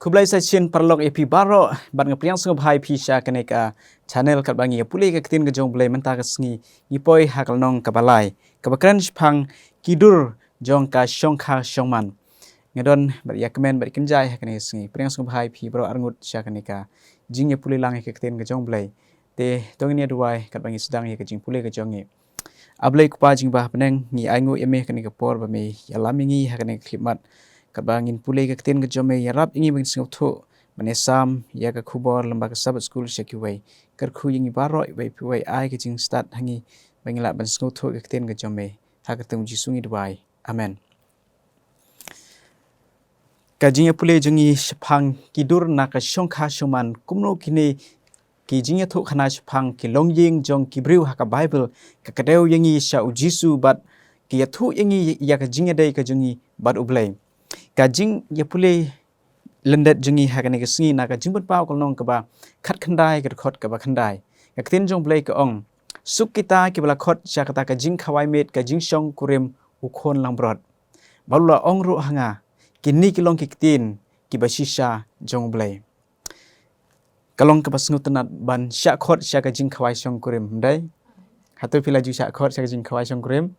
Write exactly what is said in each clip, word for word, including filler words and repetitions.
Khublei sa shisien paralok ïa phi baroh, bad nga pdiang sngewbha ïa phi sha kane ka channel katba ngi ïa pule ka ktien ka jong U Blei mynta ka sngi. Ngi poi ha ka lynnong kaba lai, kaba kren shaphang ki dur jong ka shongkha shongman. Nga don bad ïa kmen bad kynjai ha kane ka sngi. Pdiang sngewbha ïa phi baroh arngut sha kane ka jingïapule lang ïa ka ktien ka jong U Blei. Te to ngin ïa duwai katba ngi sdang ïa ka jingpule ka jong ngi. A Blei Kpa jingbha ha bneng, ngi ainguh ïa me ha kane ka por ba me ïalam ïa ngi ha kane ka khyllipmat. Katba ngin pule ka ktien ka jong me, ïarap ïa ngi ba ngin sngewthuh, ban ïasam ïa ka khubor lyngba ka Sabbath School sha kiwei. Kyrkhu ïa ngi baroh, iwei pa iwei, ai ka jingstad ha ngi ba ngin lah ban sngewthuh ka ktien ka jong me. Ha ka kyrteng U Jisu ngi duwai. Amen. Ka jingïapule jong ngi shaphang ki dur na ka shongkha shongman, kumno kine ki jingïathuhkhana shaphang ki longïing jong ki briew ha ka Baibl ka kdew ïa ngi sha U Jisu bad ki ïathuh ïa ngi ïa ka jingïadei ka jong ngi bad U Blei. Ka jingïapule lyndet jong ngi ha kane ka sngi na ka Jingpynpaw ka lynnong kaba khatkhyndai, ka dkhot kaba khyndai. Ka ktien jong U Blei ka ong, suk kita kiba la khot sha kata ka jingkhawai miet ka jingshongkurim U Khun langbrot. Bad u la ong ruh ha nga, kine ki long ki ktien kiba shisha jong U Blei. Ka long kaba sngewtynnat ban shah khot sha ka jingkhawai shongkurim, ym dei? Hato phi la ju shah khot sha ka jingkhawai shongkurim?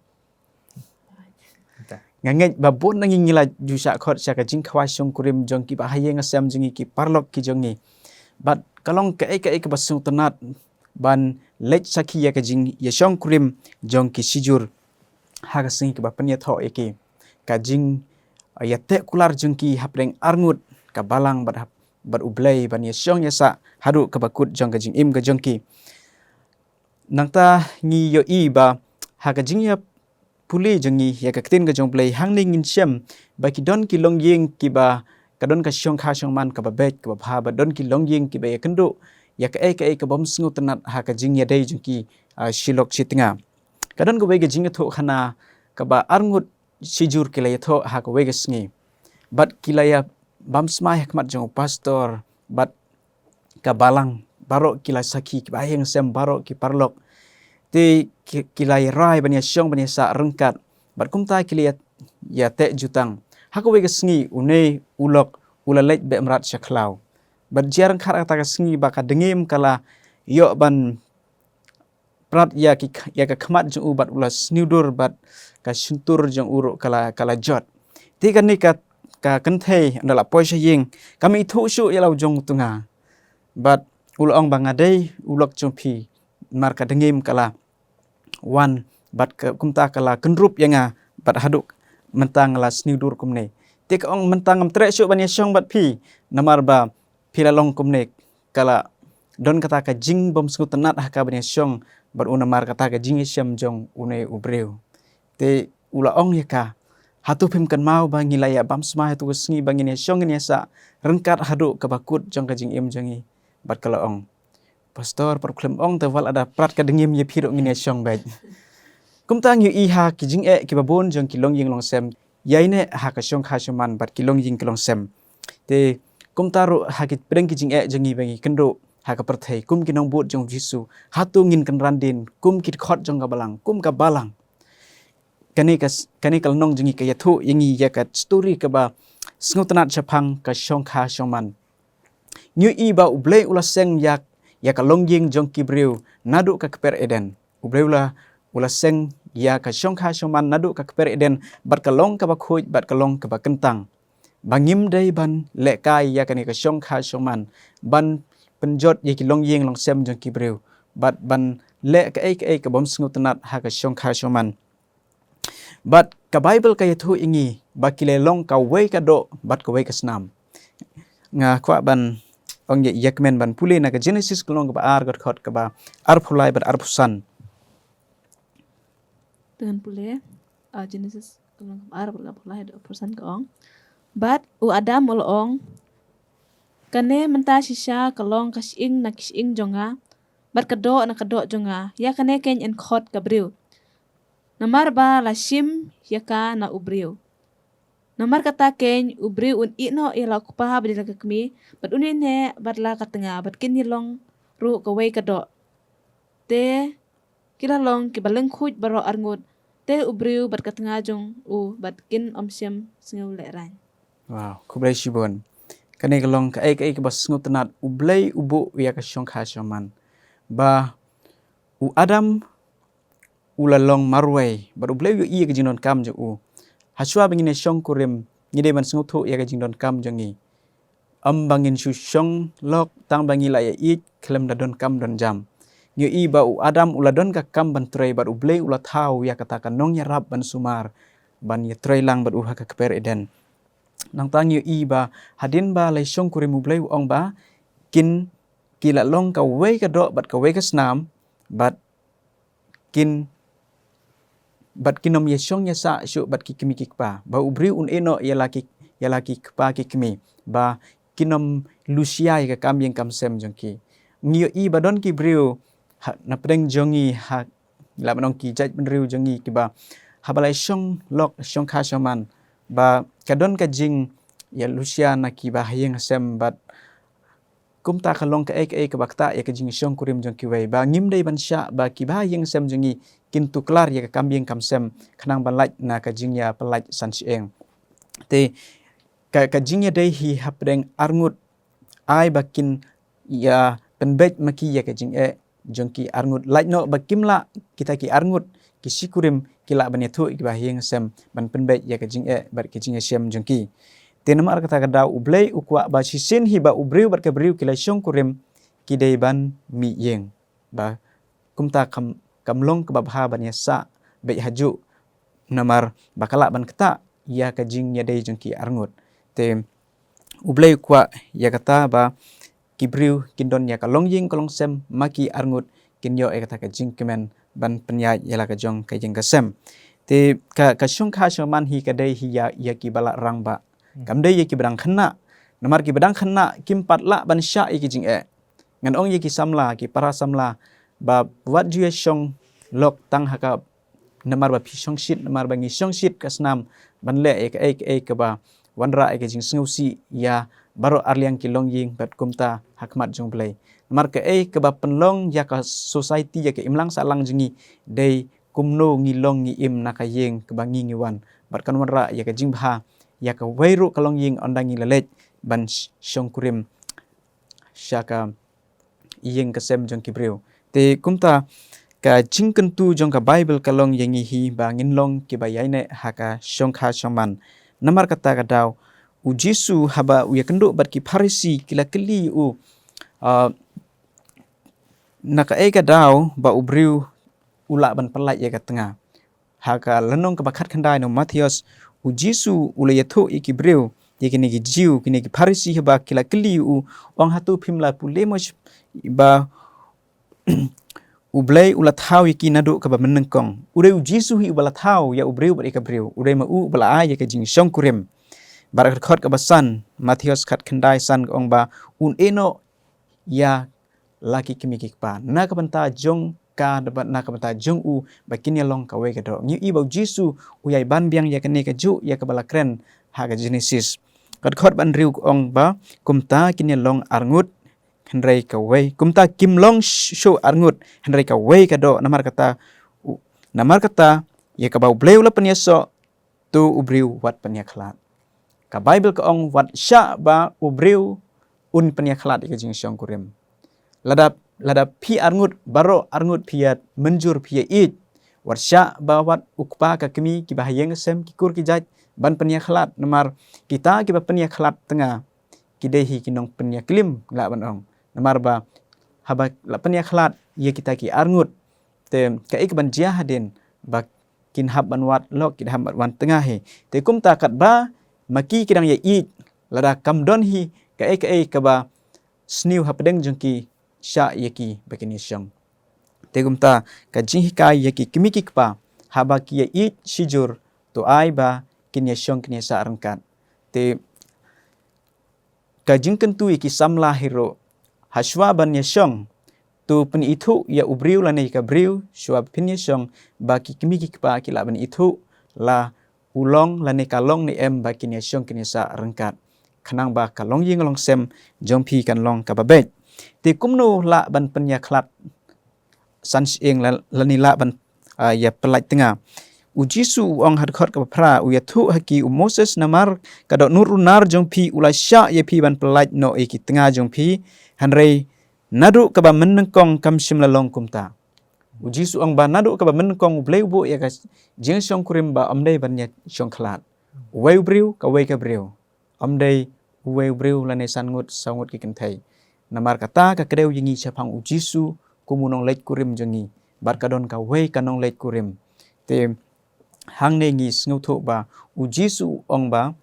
Nga ngeit ba bun na ngi ngi la ju shah khot sha ka jingkhawai shongkurim jong kiba ha ïing ha sem jong ngi, ki paralok ki jong ngi. Bad ka long kaei kaei kaba sngewtynnat ban leit sakhi ïa ka jingïashongkurim jong ki shijur ha ka sngi kaba pynïathoh ïa ki. Ka jingïateh kular jong ki hapdeng arngut, ka balang bad hap-, bad U Blei ban ïashong ïasah haduh kaba kut jong ka jingim ka jong ki. Nangta ngi ïohi ba ha ka jingïapule jong ngi ïa ka ktien ka jong U Blei, hangne ngin shem ba ki don ki longïing kiba ka don ka shongkha shongman kaba beit kaba bha, ba don ki longïing kiba ïakynduh ïa kaei kaei kabym sngewtynnat ha ka jingïadei jong ki, ah, shi lok shi tnga. Ka don kawei ka jingïathuhkhana kaba arngut shijur ki la ïathuh ha kawei ka sngi. Bad ki la ïa bam smai ha khmat jong u pastor bad ka balang, baroh ki la sakhi, kiba ha ïing ha sem, baroh ki paralok. Te ki, ki la ïa rai ban ïashong ban ïasah ryngkat. Bad kumta ki la ïa, ïateh jutang. Ha kawei ka sngi une u lok u la leit beh mrad sha khlaw. Bad jia ryngkat ha kata ka sngi ba ka dngiem ka la ïoh ban prat ïa ki, ïa ka khmat jong u bad u la sniewdur bad ka shyntur jong u ruh ka la, ka la jot. Te kane ka, ka kynthei ynda la poi sha ïing, kam ithuh shuh ïa la u jong u tnga. Bad u la ong ba nga dei u lok jong phi, namar ka dngiem ka la wan bad ka, kumta ka la kynrup ïa nga bad haduh mynta nga la sniewdur kumne. Te ka ong mynta ngam treh shuh ban ïashong bad phi, namar ba phi la long kumne. Ka la don kata ka jingbym sngewtynnat ha ka ban ïashong bad u namar kata ka jingïashem jong une u briew. Te u la ong ïa ka, hato phim kynmaw ba ngi la ïa bam smai hato ka sngi ba ngin ïashong ngin ïasah ryngkat haduh kaba kut jong ka jingim jong ngi? Bad ka la ong, pastor, para khlem ong te wat lada prat ka dngiem ïa phi ruh ngin ïashong beit. Kumta ngi ïohi ha ki jingeh kiba bun jong ki longïing longsem, ïaineh ha ka shongkha shongman bad ki longïing ki longsem. Te kumta ruh ha ki pdeng ki jingeh jong ngi ba ngi kynduh ha ka pyrthei kum ki nongbud jong U Jisu, hato ngin kynran dien kum ki dkhot jong ka balang, kum ka balang? Kane ka s-, kane ka lynnong jong ngi ka ïathuh ïa ngi ïa ka story kaba sngewtynnat shaphang ka shongkha shongman. Ngi ïohi ba U Blei u la seng ïa, ïa ka longïing jong ki briew naduh ka kper Eden. U Blei u la, u la seng ïa ka shongkha shongman naduh ka kper Eden, bad ka long kaba khuid bad ka long kaba kyntang. Ba ngim dei ban lehkai ïa kane ka shongkha shongman, ban pynjot ïa ki longïing longsem jong ki briew, bad ban leh kaei kaei kabym sngewtynnat ha ka shongkha shongman. Bad ka Baibl ka ïathuh ïa ngi ba ki la long kawei ka doh bad kawei ka snam. Nga kwah ban ong ïa, ïa kmen ban pule na ka Genesis ka lynnong kaba ar, ka dkhot kaba arphew lai bad arphew san. Te ngan pule, ah, Genesis ka lynnong kaba ar, ka dkhot arphew lai haduh arphew san, ka ong, bad u Adam u la ong, kane mynta shisha ka long ka shyieng na ki shyieng jong nga, bad ka doh na ka doh jong nga, ïa kane keiñ yn khot ka briew, namar ba la shim ïa ka na u briew. Namar kata keiñ u briew un ïehnoh ïa la u kpa bad ïa la ka kmie, bad un ïaineh bad la ka tnga, bad kin ïalong ruh kawei ka doh. Te ki la long kiba lyngkhuid baroh arngut, te u briew bad ka tnga jong u bad kin ym shym sngew lehraiñ. Wow, khublei shibun. Kane ka long kaei kaei kaba sngewtynnat, U Blei u buh ïa ka shongkha shongman. Ba u Adam u la long marwei, bad U Blei u ïohi ïa ka jingdonkam jong u. Hashwa ba ngin ïa shongkurim, ngi dei ban sngewthuh ïa ka jingdonkam jong ngi. Ym ba ngin shu shong lok tang ba ngi la ïa ïeit khlem da donkam donjam. Ngi ïohi ba u Adam u la don ka kam ban trei bad U Blei u la thaw ïa kata ka nongïarap ban sumar ban ïatrei lang bad u ha ka kper Eden. Nangta ngi ïohi ba hadien ba la shongkurim U Blei u ong ba kin, ki la long kawei ka doh bad kawei ka snam, bad kin, bad kin ym ïa shong ïa sah shuh bad ki kmie ki kpa. Ba u briew un ïehnoh ïa la ki, ïa la ki kpa ki kmie. Ba kin ym lushia ïa ka kam ïing kam sem jong ki. Ngi ïohi ba don ki briew ha, na pdeng jong ngi ha, lah ban ong ki jaitbynriew jong ngi kiba haba la shong lok shongkha shongman ba ka don ka jingïalushia na kiba ha ïing ha sem bad kumta ka long kaei kaei kaba ktah ïa ka jingshongkurim jong kiwei. Ba ngim dei ban shah ba kiba ha ïing sem jong ngi kin tuklar ïa ka kam ïing kam sem khnang ban lait na ka jingïapyllait san shyieng. Te ka, ka jingïadei hi hapdeng arngut ai ba kin ïa pynbeit ma ki ïa ka jingeh jong ki arngut, lait noh ba kim lah kita ki arngut ki shikurim ki lah ban ïathuh ïa kiba ha ïing sem ban pynbeit ïa ka jingeh bad ka jingïashem jong ki. Te namar kata ka daw U Blei u kwah ba shisien hi ba u briew bad ka briew ki la shongkurim ki dei ban mih ïing. Ba kumta kam, kam long kaba bha ban ïasah beit hajuh namar ba ka lah ban ktah ïa ka jingïadei jong ki arngut. Te U Blei u kwah ïa kata ba ki briew kin don ïa ka longïing ka longsem ma ki arngut kin ïoh ïa kata ka jingkmen ban pynïaid ïa la ka jong ka ïing ka sem. Te ka, ka shongkha shongman hi ka dei hi ïa, ïa kiba la rangbah. Hmm. Kam dei ïa kiba dang khynnah. Namar kiba dang khynnah kim pat lah ban shah ïa ki jingeh. Ngan ong ïa ki samla, ki para samla ba wat ju ïa shong lok tang ha ka namar ba phi shongshit, namar ba ngi shongshit ka snam ban leh ïa kaei kaei kaba wanrah ïa ka jingsngewsih ïa baroh arliang ki longïing bad kumta ha khmat jong U Blei. Namar kaei kaba pynlong ïa ka society, ïa ka imlang sahlang jong ngi dei kumno ngi long ngi im na ka ïing kaba ngi ngi wan. Bad kan wanrah ïa ka jingbha ïa kawei ruh ka longïing ynda ngi la leit ban sh-, shongkurim sha ka ïing ka sem jong ki briew. Te kumta ka jingkyntu jong ka Baibl ka long ïa ngi hi ba ngin long kiba ïaineh ha ka shongkha shongman. Namar kata ka daw U Jisu haba u ïakynduh bad ki Pharisi ki la kylli u, ah, na kaei ka daw ba u briew u lah ban pyllait ïa ka tnga. Ha ka lynnong kaba khatkhyndai na u Mathaios, U Jisu u la ïathuh ïa ki briew, ïa kine ki Jiw, kine ki Pharisi haba ki la kylli u, ong hato phim la pule mo ba U Blei u la thaw ïa ki naduh kaba mynnyngkong. U dei U Jisu hi uba la thaw ïa u briew bad ïa ka briew. U dei ma u uba la ai ïa ka jingshongkurim. Bad ka dkhot kaba san, Mathaios khatkhyndai san ka ong ba un ïehnoh ïa la ki kmie ki kpa. Na ka bynta jong ka, na ka bynta jong u ba kin ïa long kawei ka doh. Ngi ïohi ba U Jisu u ïai ban biang ïa kane kajuh ïa kaba la kren ha ka Genesis. Ka dkhot ba hynriew ka ong ba kumta kin ïa long arngut hynrei kawei. Kumta kim long sh-, shuh arngut hynrei kawei ka doh. Namar kata u, namar kata ïa kaba U Blei u la pynïasoh to u briew wat pynïakhlad. Ka Baibl ka ong wat shah ba u briew un pynïakhlad ïa ka jingshongkurim. Lada, lada phi arngut, baroh arngut phi ïa mynjur phi ïa ïeit. Wat shah ba wat u kpa ka kmie kiba ha ïing sem ki kur ki jait ban pynïakhlad namar kita kiba pynïakhlad tnga ki dei hi ki nongpynïaklim lah ban ong. Namar ba haba la pynïakhlad ïa kita ki arngut te kaei kaban jia hadien ba kin hap ban wad lok, kin hap ban wan tnga hi. Te kumta katba ma ki ki dang ïa ïeit lada kam don hi kaei kaei kaba sniew hapdeng jong ki shah ïa ki ba kin ïa shong. Te kumta ka jinghikai ïa ki kmie ki kpa haba ki ïa ïeit shijur to ai ba kin ïa shong kin ïa sah ryngkat. Te ka jingkyntu ïa ki samla hi ruh, hashwa ban ïa shong to pynithuh ïa u briew lane ïa ka briew shwa phin ïa shong ba ki kmie ki kpa ki lah ban ithuh la u long lane ka long ne em ba kin ïa shong kin ïa sah ryngkat. Khnang ba ka longïing longsem jong phi kan long kaba beit. Te kumno lah ban pynïakhlad san shyieng la, lane lah ban, ah, ïa pyllait tnga. U Jisu u ong ha dkhot kaba phra, u ïathuh ha ki, u Moses namar ka dohnud runar jong phi u la shah ïa phi ban pyllait noh ïa ki tnga jong phi, hynrei naduh kaba mynnyngkong kam shym la long kumta. U Jisu u ong ba naduh kaba mynnyngkong U Blei u buh ïa ka jingshongkurim ba ym dei ban ïa shongkhlad. Uwei u briew, kawei ka briew. Ym dei uwei u briew lane san ngut, saw ngut ki kynthei. Namar kata ka kdew ïa ngi shaphang U Jisu kum u nongleit kurim jong ngi. Bad ka don kawei ka nongleit kurim. Te hangne ngi sngewthuh ba U Jisu u ong ba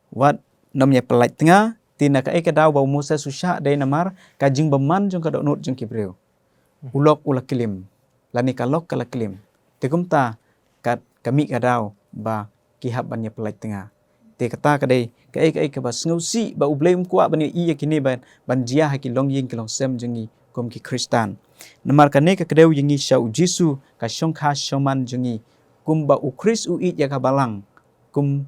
wat nym ïa pyllait tnga, te na kaei ka daw ba u Moses u shah, dei namar ka jingbymman jong ka dohnud jong ki briew. U lok u la klim, lane ka lok ka la klim. Te kumta ka, ka mih ka daw ba ki hap ban ïa pyllait tnga. Te kata ka dei kaei kaei kaba sngewsih ba U Blei um kwah ban ïohi ïa kine ban, ban jia ha ki longïing ki longsem jong ngi kum ki Khristan. Namar kane ka kdew ïa ngi sha U Jisu, ka shongkha shongman jong ngi, kumba U Khrist u ïeit ïa ka balang. Kum,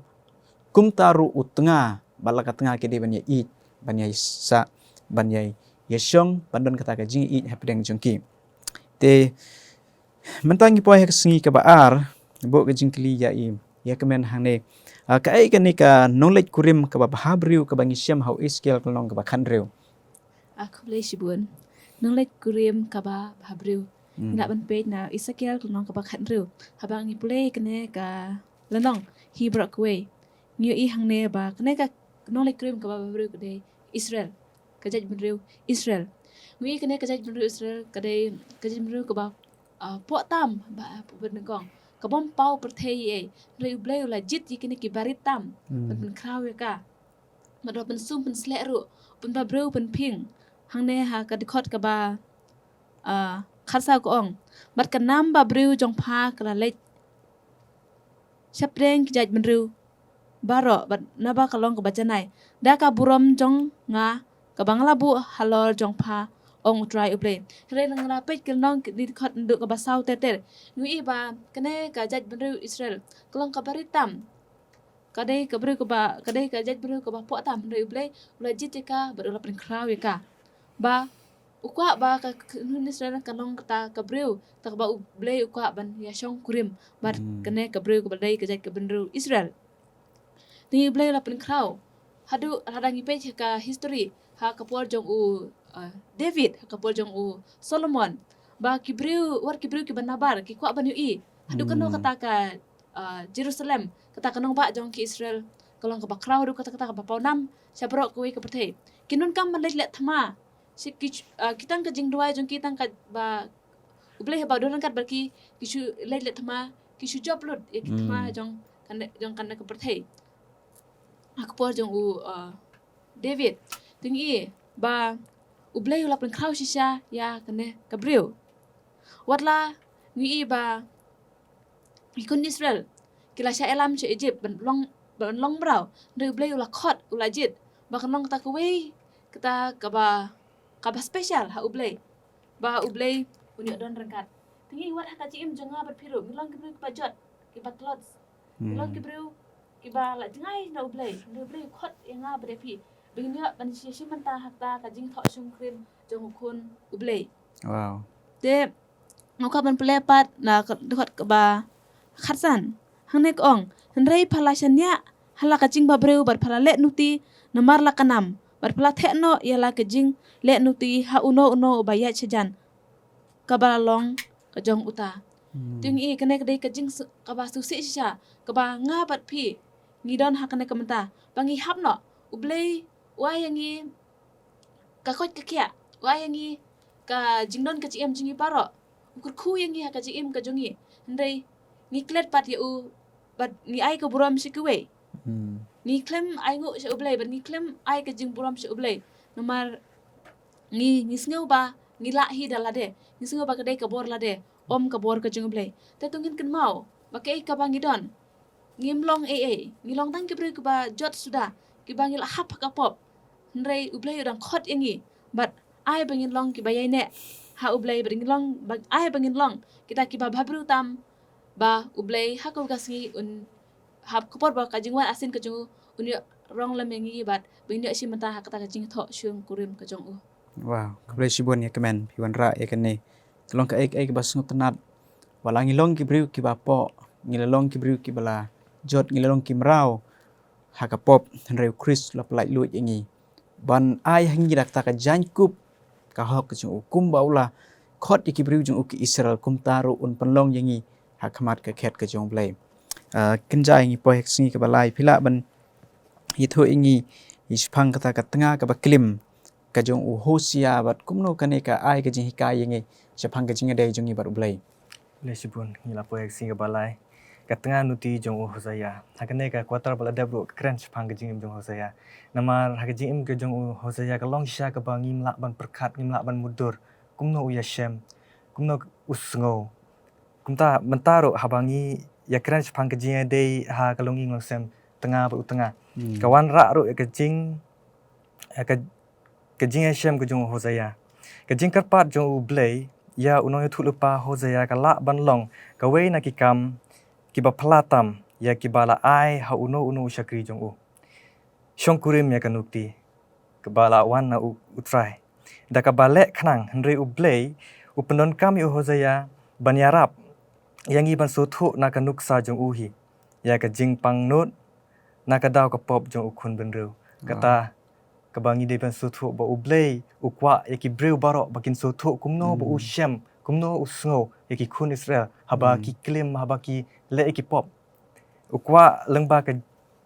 kumta ruh u tnga, bad la ka tnga ki dei ban ïa ïeit, ban ïa sah, ban ïa, ïa shong, ban don kata ka jingïeit hapdeng jong ki. Te mynta ngi poi ha ka sngi kaba ar, buh ka jingkylli ïa i, ïa kmen hangne. Ah, kaei kane ka nongleit kurim kaba bha briew kaba ngi shem ha u Esekiel ka lynnong kaba khathynriew. Ah, khublei shibun. Nongleit kurim kaba bha briew. Hmm. Ngi lah ban peit na Esekiel ka lynnong kaba khathynriew. Haba ngi pule kane ka lynnong hi baroh kawei, ngi ïohi hangne ba kane ka nongleit kurim kaba bha briew ka dei Israel. Ka jaitbynriew Israel. Ngi ïohi kane ka jaitbynriew Israel ka dei ka jaitbynriew kaba, ah, poh tam ba, ah, bad nyngkong. Ka bym paw pyrthei ei ei. Hynrei U Blei u la jied ïa kine ki barit tam. Hmm. Ban pynkhraw ïa ka. Bad u la pynsum pynsleh ruh, u pynbha briew pynphing. Hangne ha ka dkhot kaba, ah, khatsaw ka ong. Bad ka nam ba briew jong pha ka la leit shapdeng ki jaitbynriew baroh, bad naba ka long kaba janai da ka burom jong nga kaba nga la buh halor jong pha, ong U Trai U Blei. Hynrei nga la peit ka lynnong, ki dkhot naduh kaba saw ter ter. Ngi ïohi ba kane ka jaitbynriew Israel ka long kaba rit tam. Ka dei ka briew kaba, ka dei ka jaitbynriew kaba poh tam, hynrei U Blei u la jied ïa ka bad u la pynkhraw ïa ka. Ba u kwah ba ka, ka, kynhun Israel kan long kata ka briew, kata kaba U Blei u kwah ban ïa shongkurim. Bad, hmm, kane ka briew kaba dei ka jaitbynriew Israel. Te U Blei u la pynkhraw. Haduh lada ngi peit ha ka history, ha ka por jong u, uh, David, ha ka por jong u Solomon. Ba ki briew, wat ki briew kiba nabar, ki kwah ban ïohi. Haduh kano, hmm, kata ka, uh, Jerusalem, kata ka nongbah jong ki Israel ka long kaba khraw, haduh kata, kata kaba paw nam sha baroh kawei ka pyrthei. Ki donkam ban leit leh thma. Shi ki, ah, ki tang ka jingduwai jong ki tang kaba U Blei haba u don ryngkat bad ki, ki shu leit leh thma, ki shu jop lut ïa ki thma, hmm, jong kane, jong kane ka pyrthei. Ha ka por jong u, ah, David. Te ngi ïohi ba U Blei u la pynkhraw shisha ïa kane ka briew. Wat la ngi ïohi ba ki khun Israel ki la shah ïalam sha Egypt ban long, ban long mraw. Hynrei U Blei u la khot, u la jied ba kan long kata kawei, kata kaba, kaba special ha U Blei. Ba U Blei un ïoh don ryngkat. Te ngi wat ha ka jingim jong nga bad phi ruh, ngi long ki briew kiba jot, kiba tlot. Ngi long ki briew kiba la jngai na U Blei. Hynrei U Blei u khot ïa nga bad ïa phi ba ngin ïoh ban shim, shim bynta ha kata ka jingthoh shongkurim jong U Khun U Blei. Wow. Te nga kwah ban pule pat na ka dkhot kaba khatsan. Hangne ka ong, hynrei pha la shaniah ha la ka jingbhabriew bad pha la leh nuti namar la ka nam, bad pha la theh noh ïa la ka jingleh nuti ha uno uno uba ïaid shajan kaba la long ka jong uta. Hmm. Te ngi ïohi kane ka dei ka jing s-, kaba sngewsih shisha, kaba nga bad phi ngi don ha kane ka bynta. Ba ngi hap noh, U Blei u ai ïa ngi ka koit ka khiah, u ai ïa ngi ka jingdon ka jingim jong ngi baroh. U kyrkhu ïa ngi ha ka jingim ka jong ngi. Hynrei ngi klet pat ïa u bad ngi ai ka burom sha kiwei. Hmm. Ngi khlem ainguh sha U Blei bad ngi khlem ai ka jingburom sha U Blei. Namar ngi, ngi sngew ba ngi lah hi da lade. Ngi sngew ba ka dei ka bor lade, ym ka bor ka jong U Blei. Te to ngin kynmaw ba kaei kaba ngi don, ngim long ei ei. Ngi long tang ki briew kiba jot suda, kiba ngi la hap ha ka pop. Hynrei U Blei u dang khot ïa ngi bad ai ba ngin long kiba ïaineh ha U Blei, bad ngin long ba, ai ba ngin long kita kiba bhabriew tam, ba U Blei ha kawei ka sngi un, ha ka por ba ka jingwan arsien ka jong u, un ïoh rong lem ïa ngi bad ba ngin ïoh shim bynta ha kata ka jingthoh shongkurim ka jong u. Wow, khublei shibun ïa kmen phi wanrah ïa kane. Ka long kaei kaei kaba sngewtynnat. Wat la ngi long ki briew kiba poh, Ngi la long ki briew kiba la jot, ngi la long ki mraw ha ka pop, hynrei u Khrist la pyllait luid ïa ngi ban ai ha ngi da kata ka jaiñkup ka hok ka jong u, kumba u la khot ïa ki briew jong u ki Israel, kumta ruh un pynlong ïa ngi ha khmat ka khet ka jong u Blei. Ah, kynja ïa ngi poi ha ka sngi kaba lai, phi lah ban ïathuh ïa ngi shaphang kata ka tnga kaba klim ka jong u Hosea, bad kumno kane ka ai ka jinghikai ïa ngi shaphang ka jingïadei jong ngi bad u Blei? Khublei shibun, ngi la poi ha ka sngi kaba lai. Ka tnga nuti jong u Hosea. Ha kane ka quarter ba la dep ruh ka kren shaphang ka jingim jong u Hosea. Namar ha ka jingim ka jong u Hosea ka long shisha kaba ngim lah ban pyrkhat, ngim lah ban mutdur kumno u ïashem, kumno u sngew. Kumta mynta ruh haba ngi ïakren shaphang ka jingïadei ha ka longïing longsem, tnga bad u tnga, hmm, ka wanrah ruh ïa ka jing, ïa ka, ka jingïashem ka jong u Hosea. Ka jingkyrpad jong u Blei ïa u nongïathuhlypa Hosea ka lah ban long kawei na ki kam kiba phylla tam ïa kiba la ai ha uno uno u shakri jong u. Shongkurim ïa ka nuti kaba la wan na u, u Trai da kaba leh khnang, hynrei u Blei u pyndonkam ïa u Hosea ban ïarap ïa ngi ban sngewthuh na ka nuksa jong u hi ïa ka jingpangnud na ka daw ka pop jong u khun bynriew. Kata kaba ngi dei ban sngewthuh ba u Blei u kwah ïa ki briew baroh ba kin sngewthuh kumno ba u shem, kumno u sngew ïa ki khun Israel haba ki klim, haba ki leh ïa ki pop. U kwah lyngba ka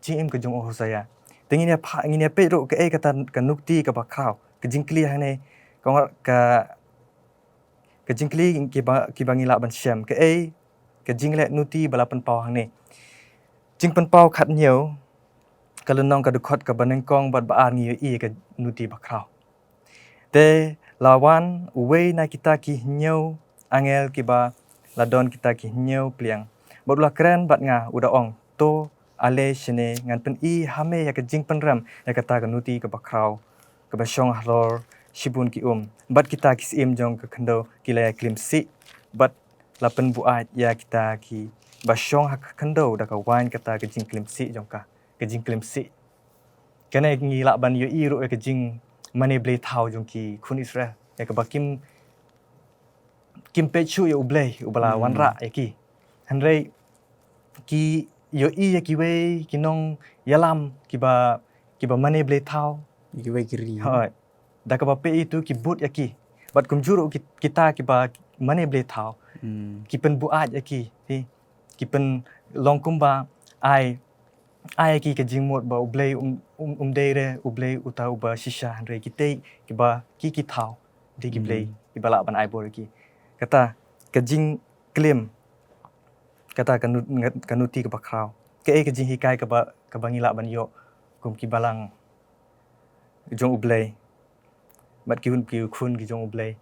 jingim ka jong u Hosea. Te ngin ïa pha-, ngin ïa peit ruh kaei kata ka nuti kaba khraw. Ka jingkylli hangne ka, ka, ka jingkylli kiba, kiba ngi lah ban shem. Kaei ka jingleh nuti ba la pynpaw hangne? Jingpynpaw khathynñiew, ka lynnong ka dkhot kaba nyngkong bad ba ar ngi ïohi ka nuti ba khraw. Te la wan uwei na kita ki hynñiew angel kiba la don kita ki hynñiew pliang, bad u la kren bad nga, u da ong, to ale shane, ngan pyni ha me ïa ka jingpynrem ïa kata ka nuti kaba khraw kaba shong halor shibun ki um. Bad kita ki syiem jong ka khyndew ki la ïa klim sih bad la pynbuaid ïa kita kiba shong ha ka khyndew da ka waiñ kata ka jingklim sih jong ka, ka jingklim sih. Kane ngi lah ban ïohi ruh ïa ka jingmane blei thaw jong ki khun Israel, ïa kaba kim, kim peit shuh ïa u Blei uba la wanrah ïa ki. Hynrei ki ïohi ïa kiwei ki nongïalam kiba, kiba mane blei thaw. Ïa kiwei ki ri. Hooid. Da kaba peit ïa itu ki bud ïa ki. Bad kumjuh ruh ki-, kita kiba mane blei thaw. Hmm. Ki pynbuaid ïa ki, hi. Ki pynlong kumba ai, ai ïa ki ka jingmut ba u Blei um, um, um dei re u Blei uta uba shisha, hynrei kitei kiba ki, ki thaw dei ki blei kiba lah ban ai bor ïa ki. Kata ka jingklim, kata ka nu-, ka nuti kaba khraw. Kaei ka jinghikai kaba, kaba ngi lah ban ïoh kum ki balang jong u Blei bad ki hun ki khun ki jong u Blei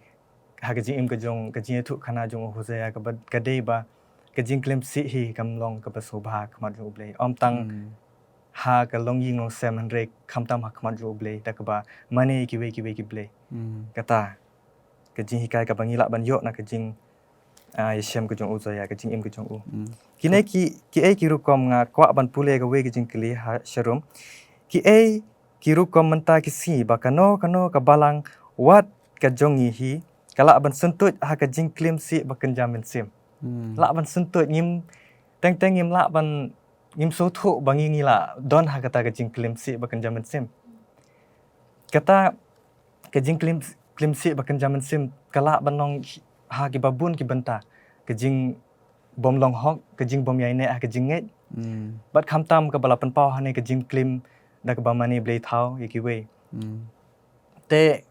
ha ka jingim ka jong, ka jingïathuhkhana jong u Hosea, kaba ka dei ba ka jingklim sih hi kam long kaba sngewbha ha khmat jong u Blei. Ym tang ha ka longïing longsem, hynrei khamtam ha khmat jong u Blei da kaba mane kiwei kiwei ki blei. Hmm. Kata ka jinghikai kaba ngi lah ban ïoh na ka jing, ah, ïashem ka jong u Hosea, ka jingim ka jong u. Hmm. Kine ki, kiei ki rukom, nga kwah ban pule kawei ka jingkylli ha sharum. Kiei ki rukom mynta ki sngi ba kano kano ka balang wat ka jong ngi hi ka lah ban syntuid ha ka jingklim sih ba kynja mynsiem. Hmm. Lah ban syntuid, ngim, teng teng ngim lah ban, ngim sngewthuh ba ngi, ngi lah don ha kata ka jingklim sih ba kynja mynsiem. Kata ka jingklim, klim sih ba kynja mynsiem ka lah ban long ha kiba bun ki bynta. Ka jingbym long hok, ka jingbym ïaineh ha ka jingngeit. Hmm. Bad khamtam kaba la pynpaw hangne ka jingklim da kaba mane blei thaw ïa kiwei. Hmm. Te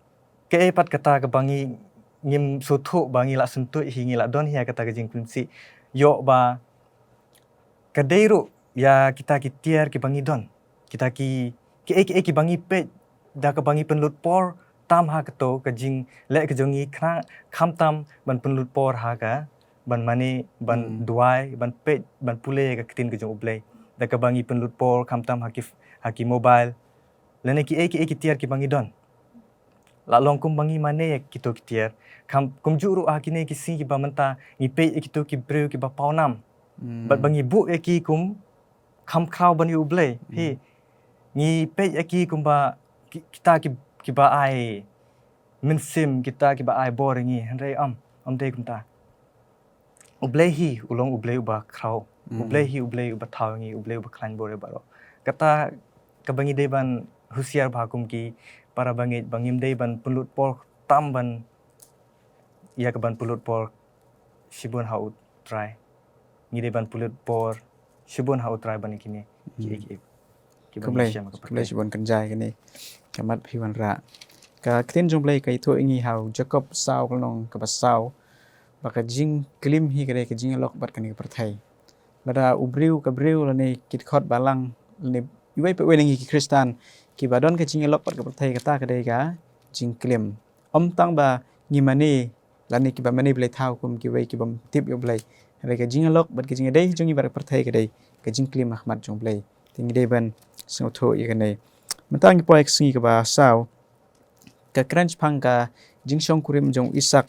kaei pat kata kaba ngi, ngim sngewthuh ba ngi lah syntuid hi, ngi lah don hi ha kata ka jingklim sih? Ïoh ba ka dei ruh ïa kita ki tiar kiba ngi don. Kita ki, kiei kiei kiba ngi peit da kaba ngi pynlut por tam ha kato ka jingleh ka jong ngi, khnang khamtam ban pynlut por ha ka ban mane, ban duwai, ban peit, ban pule ka ktien ka jong u Blei. Da kaba ngi pynlut por khamtam ha ki, ha ki mobile lane kiei kiei ki tiar kiba ngi don. Lah long kumba ngi mane ïa kito ki tiar. Kham, kumjuh ruh ha kine ki sngi kiba mynta ngi peit ïa kito ki briew kiba pawnam. Hmm. Bad ba ngi buh ïa ki kum kham khraw ban ïa u Blei. Hmm. Hi. Ngi peit ïa ki kumba ki-, kita ki, kiba ai mynsiem, kita kiba ai bor ïa ngi. Hynrei ym, ym dei kumta. U Blei hi u long u Blei uba khraw. U Blei hi U Blei uba thaw ngi, U Blei uba khlaiñ bor ïa baroh. Kata kaba ngi dei ban husiar bha kum ki para bangeit, ba ngim dei ban pynlut por tam ban, ïa ka ban pynlut por shibun ha U Trai. Ngi dei ban pynlut por shibun ha U Trai ban ïa kine ki, ki, ki, ki ban ïa shem ka pyrthei. Khublei shibun, kynjai kane ka mat phi wanrah. Ka ktien jong U Blei ka ïathuh ïa ngi ha u Jakob saw, ka lynnong kaba saw, ba ka jingklim hi ka dei ka jingïalok bad kane ka pyrthei. Lada u briew, ka briew lane ki dkhot balang lane iwei pa iwei na ngi ki Khristan kiba don ka jingïalok bad ka pyrthei, kata ka dei ka jingklim. Ym tang ba ngi mane lane kiba mane Blei thaw kum kiwei kibym tip ïa U Blei. Hynrei ka jingïalok bad ka jingïadei jong ngi bad ka pyrthei ka dei ka jingklim ha khmat jong U Blei. Te ngi dei ban sngewthuh ïa kane. Mynta ngi poi ha ka sngi kaba saw, ka kren shaphang ka jingshongkurim jong u Isak.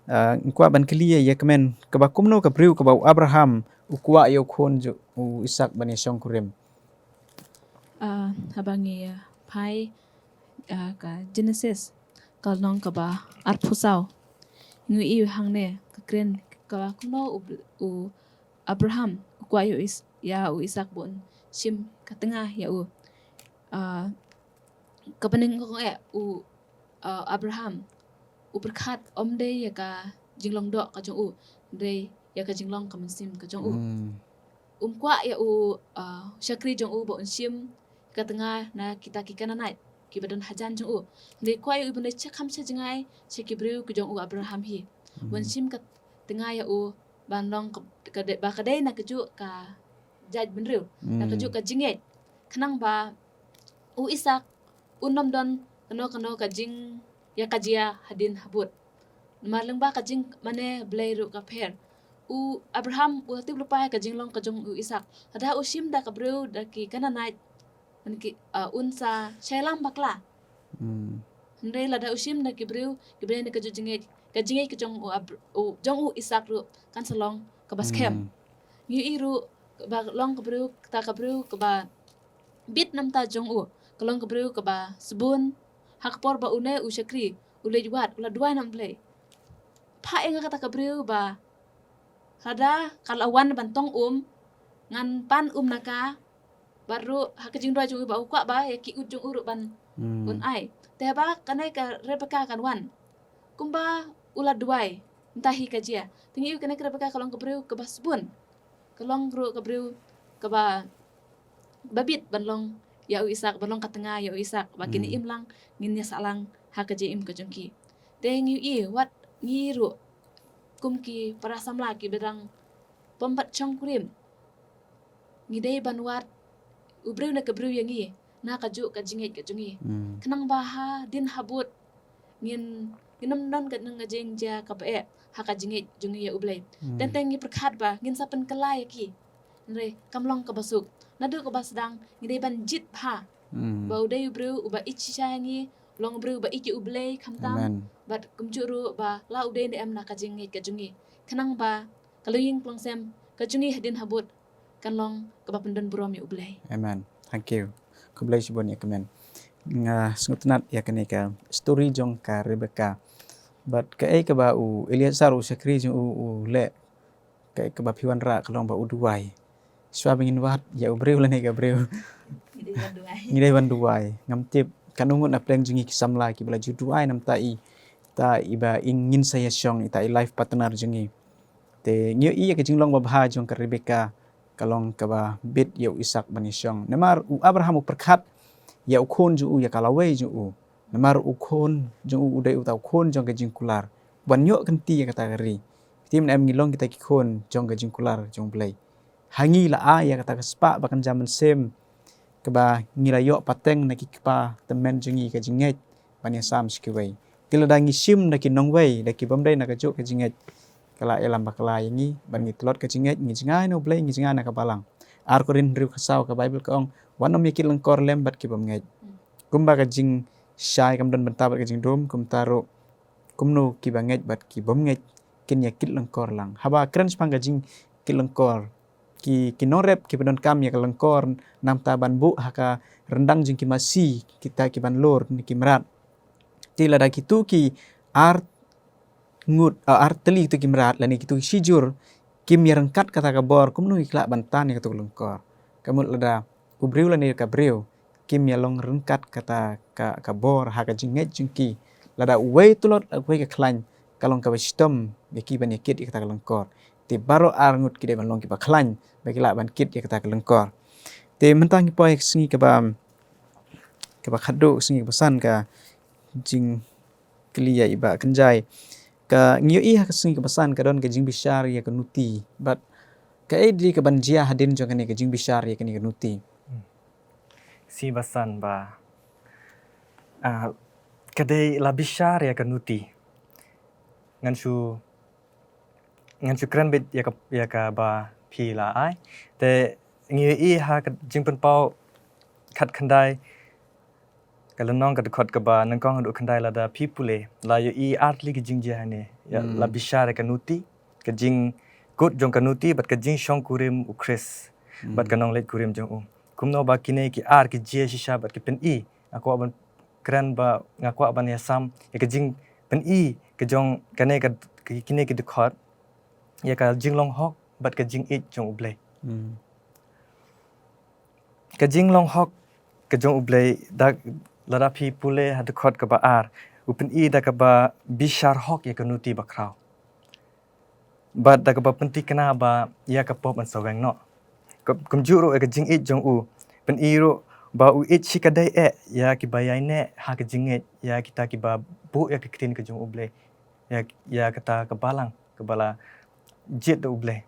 Ah, nga kwah ban kylli ïa ka kmen, kaba kumno ka briew kaba u Abraham u kwah ïa u khun jong u Isak ban ïa shongkurim? Ah, haba ngi, ah, phai, ah, ka Genesis, ka lynnong kaba arphew saw, ngi ïohi hangne ka kren kaba kumno u, u Abraham u kwah ïa u Is-, ïa u Isak ban shim ka tnga ïa u. Ah, kaba nyngkong eh u, uh, Abraham u pyrkhat ym dei ïa ka jinglong doh ka jong u, dei ïa ka jinglong ka mynsiem ka jong u. Hmm. Um kwah ïa u, uh, shakri jong u ba un shim ka tnga na kita ki Kanaanait kiba don hajan jong u. Dei kwah ïa u ban leit sha kham sha jngai sha ki briew ki jong u Abraham hi. Hmm. Ban shim ka tnga ïa u ban long ka, ka dei, ba ka dei na kajuh ka jaitbynriew, na kajuh ka jingngeit. Khnang ba u Isak un ym don kano kano ka jingïakajia hadien habud. Namar lyngba ka jingmane Blei ruh ka pher. U Abraham u la tip lypa ka jinglong ka jong u Isak. Lada u shim da ka briew da ki Kanaanait, man ki, uh, un sa shai lam bakla. Hmm. Hynrei lada u shim da ki briew kiba dei na kajuh jingngeit, ka jingngeit ka jong u Abr-, u, jong u Isak ruh kan sa long kaba skhem. Hmm. Ngi ïohi ruh ba long ka briew, kata ka briew kaba bit na bynta jong u, ka long ka briew kaba sbun. Ha ka por ba une u shakri u leit wad, u la duwai na U Blei: Phah ïa nga kata ka briew ba lada ka la wan ban tong um, ngan pan um na ka. Bad ruh ha ka jingduwai jong u ba u kwah ba ïa ki ut jong u ruh ban, hmm, un ai. Te haba kane ka Rebeka kan wan, kumba u la duwai, mynta hi ka jia. Te ngi ïohi kane ka Rebeka ka long ka briew kaba sbun. Ka long ruh ka briew kaba, ba bit ban long ïa u Isak, ban long ka tnga ïa u Isak, ba kin, hmm, im lang, ngin ïa sah lang ha ka jingim ka jong ki. Te ngi ïohi wat ngi ruh kum ki para samla kiba dang bym pat shongkurim, ngi dei ban wad u briew na ka briew ïa ngi na kajuh ka jingngeit ka jong ngi. Hmm. Khnang ba hadien habud ngin, ngin ym don ka, nang ka jingjia kaba eh ha ka jingngeit jong ngi ïa U Blei. Hmm. Teng teng ngi pyrkhat ba ngin sa pynkylla ïa ki. Hynrei kam long kaba suk. Naduh kaba sdang ngi dei ban jied bha, hmm, ba u dei u briew uba ïeit shisha ïa ngi, long u briew uba ïeit ïa U Blei khamtam. Amen. Bad kumjuh ruh ba la u dei ne em na ka jingngeit ka jong ngi. Khnang ba ka longïing ka longsem ka jong ngi hadien habud kan long kaba pyndon burom ïa U Blei. Amen. Thank you. Khublei shibun ïa ka kmen. Nga sngewtynnat ïa kane ka story jong ka Rebeka. Bad kaei kaba u Eliezer u shakri jong u u leh, kaei kaba phi wanrah ka long ba u duwai. Shuwa ba ngin wad ïa u briew lane ka briew, ngi dei ban duwai. Ngi dei ban duwai. Ngam tip kano ngut na pdeng jong ngi ki samla kiba la ju duwai na bynta i, ta iba i ngin sa ïashong, ita i life partner jong ngi. Te ngi ïohi ïa ka jinglong babha jong ka Rebeka ka long kaba bit ïa u Isak ban ïashong. Namar u Abraham u pyrkhat ïa u khun jong u, ïa ka lawei jong u. Namar u khun jong u u dei uta u khun jong ka jingkular. Ban ïoh kynti ïa kata ka ri. Te mynne em ngi long kita ki khun jong ka jingkular jong U Blei. Ha ngi la ai ïa kata ka spah ba kynja mynsiem kaba ngi la ïoh pateng na ki kpa tymmen jong ngi ka jingngeit ban ïasam sha kiwei. Te lada ngi shim da ki nongwei, da ki bym dei na kajuh ka jingngeit, ka la ïalam bakla ïa ngi, ban ngi tlot ka jingngeit, ngi jngai na U Blei, ngi jngai na ka balang. Ar Korinth hynriew khatsaw ka Baibl ka ong, wat nym ïa kit lyngkor lem bad ki bym ngeit. Kumba ka jingshai kam don bynta bad ka jingdum, kumta ruh kumno kiba ngeit bad ki bym ngeit kin ïa kit lyngkor lang. Haba kren shaphang ka jingkit lyngkor, ki, ki nongrep kiba donkam ïa ka lyngkor namar ban buh ha ka ryndang jong ki masi kita ki ban lur ne ki mrad. Te lada kitu ki ar ngut, ah, ar tylli kitu ki mrad lane kitu ki shijur kim ïa ryngkat kata ka bor, kumno ki lah ban tan ïa kato ka lyngkor. Ka mut lada u briew lane ka briew kim ïa long ryngkat kata ka, ka bor ha ka jingngeit jong ki, lada uwei u tlot, uwei ka khlaiñ, ka long kaba shitom ïa ki ban ïa kit ïa kata ka lyngkor. Te baroh arngut ki dei ban long kiba khlaiñ ba ki lah ban kit ïa kata ka lyngkor. Te mynta ngi poi ha ka sngi kaba, kaba khatduh, sngi kaba san, ka jingkylli ïa i Bah Kynjai. Ka, ngi ïohi ha ka sngi kaba san ka don ka jingbishar ïa ka nuti. Bad kaei dei kaban jia hadien jong kane ka jingbishar ïa kane ka nuti? Sngi ba san ba, ah, ka dei la bishar ïa ka nuti. Ngan shu, ngan shu kren beit ïa ka, ïa kaba phi la ai. Te ngi ïohi ha ka Jingpynpaw khatkhyndai, ka lynnong ka dkhot kaba nyngkong haduh khyndai, lada phi pule, la ïohi ar tylli ki jingjia hangne. Ïa, la bishar ïa ka nuti, ka jingkut jong ka nuti, bad ka jingshongkurim u Khrist bad ka nongleit kurim jong u. Kumno ba kine ki ar ki jia shisha bad ki pyni, nga kwah ban kren ba, nga kwah ban ïasam ïa ka jingpyni ka jong kane ka, ki, kine ki dkhot, ïa ka jinglong hok bad ka jingïeit jong U Blei. Ka jinglong hok ka jong U Blei, da, lada phi pule ha dkhot kaba ar, u pyni da kaba bishar hok ïa ka nuti bakhraw. Bad da kaba pynthikna ba ïa ka pop yn sa weng noh. Ka, kumjuh ruh ïa ka jingïeit jong u, pyni ruh ba u ïeit shikatdei eh ïa kiba ïaineh ha ka jingngeit, ïa kita kiba buh ïa ka ktien ka jong U Blei, ïa, ïa kata ka balang kaba la jied da U Blei.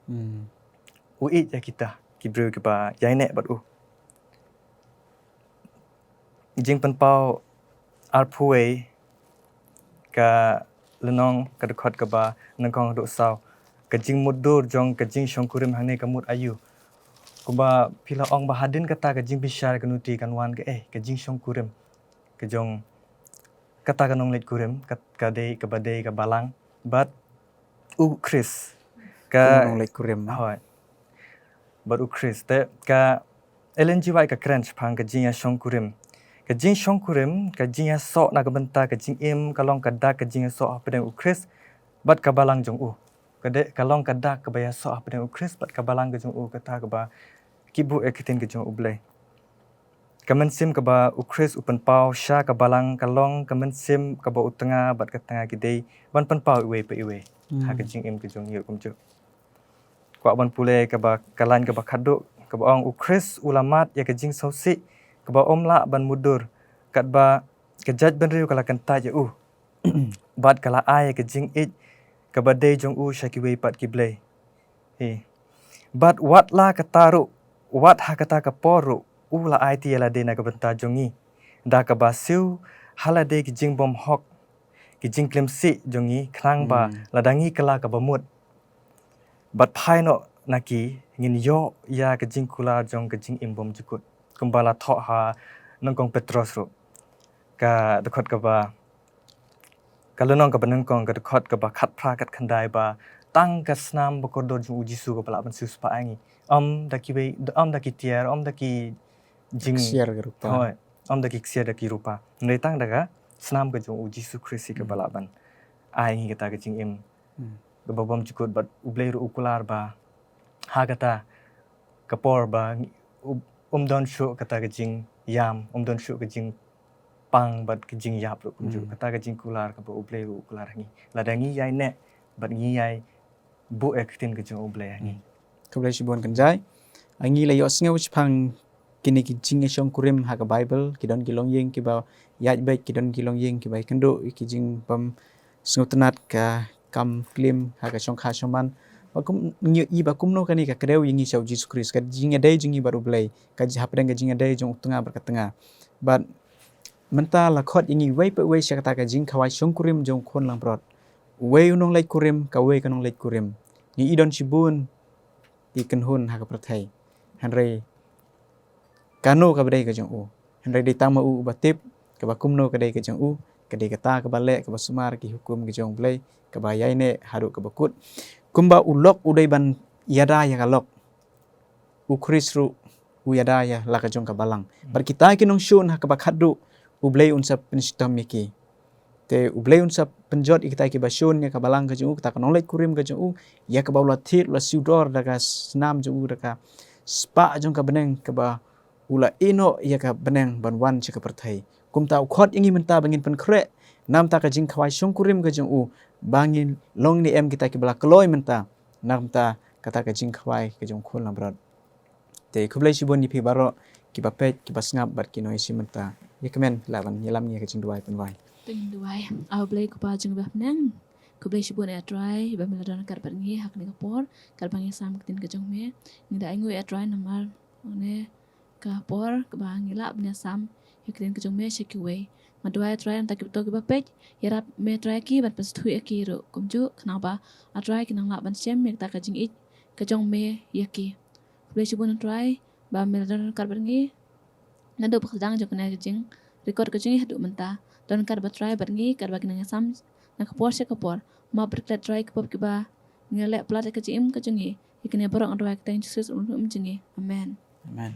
U ïeit ïa kita ki briew kiba ïaineh bad u. Jingpynpaw arphew wei, ka lynnong ka dkhot kaba nyngkong haduh saw, ka jingmutdur jong ka jingshongkurim hangne ka mut aïu. Kumba phi la ong ba hadien kata ka jingbishar ka nuti kan wan kaei, ka jingshongkurim ka jong kata ka nongleit kurim, ka, ka dei, kaba dei ka balang bad u Khrist. Ka nongleit kurim. Hooid. Bad u Khrist. Te ka Ellen G. White ka kren shaphang ka jingïashongkurim. Ka jingshongkurim, ka jingïasoh na ka bynta ka jingim, ka long ka dak ka jingïasoh hapdeng u Khrist bad ka balang jong u. Ka dei, ka long ka dak kaba ïasoh hapdeng u Khrist bad ka balang ka jong u, kata kaba ki buh ïa ka ktien ka jong U Blei. Ka mynsiem kaba u Khrist u pynpaw sha ka balang ka long ka mynsiem kaba u tnga bad ka tnga ki dei ban pynpaw iwei pa iwei ha ka jingim ka jong ngi kumjuh. Kwah ban pule kaba, ka lain kaba khatduh, kaba ong, u Khrist u la mad ïa ka jingsngewsih kaba um lah ban mutdur, katba ka jaitbynriew ka la kyntait ïa u bad ka la ai ïa ka jingïeit kaba dei jong u sha kiwei pat ki blei. Hi. Bad wat la kata ruh, wat ha kata ka por ruh, u la aiti ïa lade na ka bynta jong ngi, da kaba siew ha lade ki jingbymhok, ki jingklim sih jong ngi, khnang ba lada ngi kylla kaba mut bad phai noh na ki, ngin ïoh ïa ka jingkular jong ka jingim bymjukut, kumba la thoh ha Nyngkong Petros ruh, ka dkhot kaba, ka lynnong kaba nyngkong, ka dkhot kaba khatphra khatkhyndai, ba tang ka snam ba kordor jong u Jisu kaba lah ban siewspah ïa ngi. Ym da kiwei, ym da ki tiar, ym da ki jing, ksiar ki rupa. Hooid, ym da ki ksiar da ki rupa. Hynrei tang da ka snam ka jong u Jisu Khrist hi kaba lah ban ai ngi kata ka jingim kaba bymjukut, bad U Blei ruh u kular ba ha kata ka por ba ngi, u, um don shuh kata ka jingïam, um don shuh ka jingpang bad ka jingïap ruh kumjuh. Kata ka jingkular kaba U Blei ruh u kular ha ngi, lada ngi ïaineh bad ngi ïai buh ïa ka ktien ka jong U Blei ha ngi. Khublei shibun Kynjai. Ngi la ïohsngew shaphang kine ki jingïashongkurim ha ka Baibl, ki don ki longïing kiba ïaid beit, ki don ki longïing kiba ïakynduh ïa ki jingbym sngewtynnat, ka kam klim ha ka shongkha shongman. Ba kum, ngi ïohi ba kumno kane ka kdew ïa ngi sha u Jisu Khrist, ka jingïadei jong ngi bad U Blei, ka jing, hapdeng ka jingïadei jong u tnga bad ka tnga. Bad mynta la khot ïa ngi uwei pa uwei sha kata ka jingkhawai shongkurim jong u Khun Langbrot. Uwei u nongleit kurim, kawei ka nongleit kurim. Ngi i don shibun ki kynhun ha ka pyrthei. Hynrei kano kaba dei ka jong u? Hynrei dei tang ma u uba tip kaba kumno ka dei ka jong u, ka dei kata kaba leh, kaba sumar ki hukum ki jong U Blei, kaba ïaineh haduh kaba kut. Kumba u lok u dei ban ïada ïa ka lok, u Khrist ruh u ïada ïa la ka jong ka balang. Bad kita ki nongshun ha kaba khatduh, U Blei un sa pynshitom ïa ki. Te U Blei un sa pynjot ïa kita kiba shun ïa ka balang ka jong u, kata ka nongleit kurim ka jong u, ïa kaba u la thied, u la siew dor da ka snam jong u, da ka spah jong ka bneng kaba u la ïehnoh ïa ka bneng ban wan sha ka pyrthei. Kumta u khot ïa ngi mynta ba ngin pynkhreh na bynta ka jingkhawai shongkurim ka jong u, ba ngin long ne em kita kiba la kloi mynta na bynta kata ka jingkhawai ka jong u Khun langbrot. Te khublei shibun ïa phi baroh kiba peit, kiba sngap bad ki nongïashim mynta. Ïa kmen lah ban ïalam ïa ka jingduwai pynwai. Te ngin duwai. A U Blei Kpa jong ngi ba ha bneng, khublei shibun ïa Trai ba me la don ryngkat bad ngi ha kane ka por, katba ngi sam ka ktien ka jong me. Ngi da ainguh ïa Trai namar ne ka por kaba ngi lah ban ïasam ïa ka ktien ka jong me sha kiwei. Nga duwai Trai na bynta kiba to kiba peit, ïarap me Trai ki ban pynsngewthuh ïa ki ruh kumjuh, khnang ba A Trai ki nang lah ban shem ïa kata ka jingïeit ka jong me ïa ki. Khublei shibun Trai ba me la don ryngkat bad ngi naduh ba ka sdang jong kane ka jingrecord ka jong ngi haduh mynta. Don ryngkat bad Trai bad ngi katba ngi nang ïasam na ka por sha ka por. Map bad klet Trai ki pop kiba ngi leh palat ïa ka jingim ka jong ngi. Ïa kane baroh nga duwai ha ka kyrteng Jisu Khrist U Nongpynim jong ngi. Amen. Amen.